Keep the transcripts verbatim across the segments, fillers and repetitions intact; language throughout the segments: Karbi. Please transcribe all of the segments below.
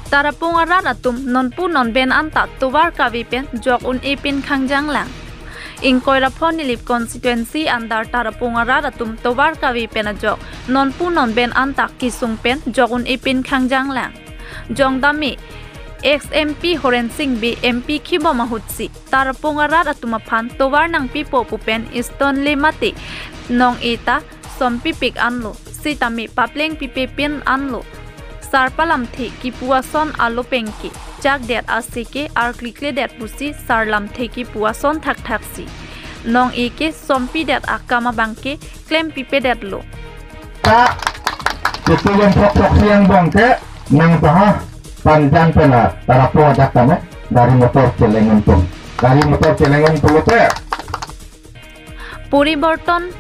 Tarapung arat atum nonpu nonben anta tovar kave pen jok un-e pin khangjang lang. Ingkoi ra pho Nilip constituency under Tarapung arat atum tovar kave pen ajok nonpu nonben anta kesung pen jok un-e pin khangjang lang. Jongdam me ex M P Horen Sing Bey M P kibom ahut si Tarapung arat atum aphan tovar nangpipo pu pen Eastern le mate nong-e ta sompipik anlo, sitame papleng pipe pin anlo. Sar palamthe kipu ason alo penke chakdet ase ke arklikledet pusi sar lamthe kipu ason thakthak si nong-e ke sompidet akam abang ke klempipedetlo. Ta, itu yang pokpok siang bang ke, nang paha panjan pena, tarapo ajak tame, gari motor cheleng untung. Gari motor cheleng untung te. Poriborton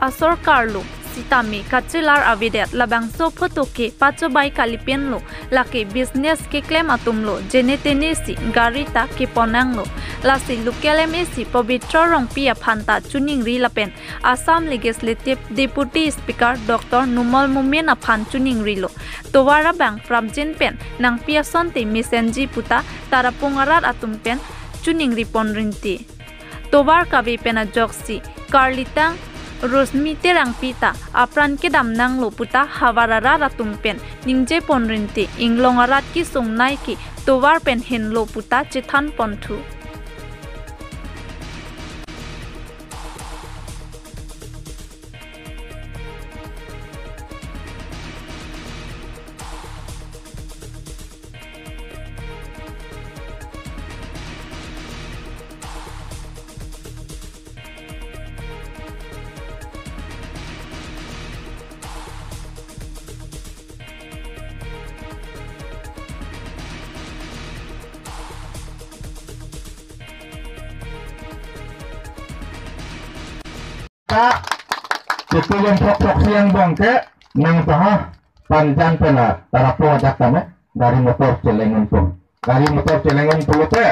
asorkar lo, sitame kachelar avedet labangso photo ke pachobai kalipin lo, lake business keklem atum lo, jene tene si gari ta keponang lo. Lasi local M A C Pabitra Rongpi aphan ta choningri lapen Assam Legislative Deputy Speaker Doctor Numal Momin aphan choningri lo. Tovar abang prapjin pen nangpi asonte mesenji puta Tarapung arat atum pen choningri pon rinti. Tovar kave pen ajok si karlitang Rosmi Terangpi ta apran kedam nanglo puta havar arat atum pen ningje pon rinti, inglong arat kesung nai ke tovar pen henlo puta chethan ponthu. Ta, itu yang pokpok siang bang ke, nang paha panjan pena, tarapo ajak tame, gari motor cheleng untung. Gari motor cheleng untung te.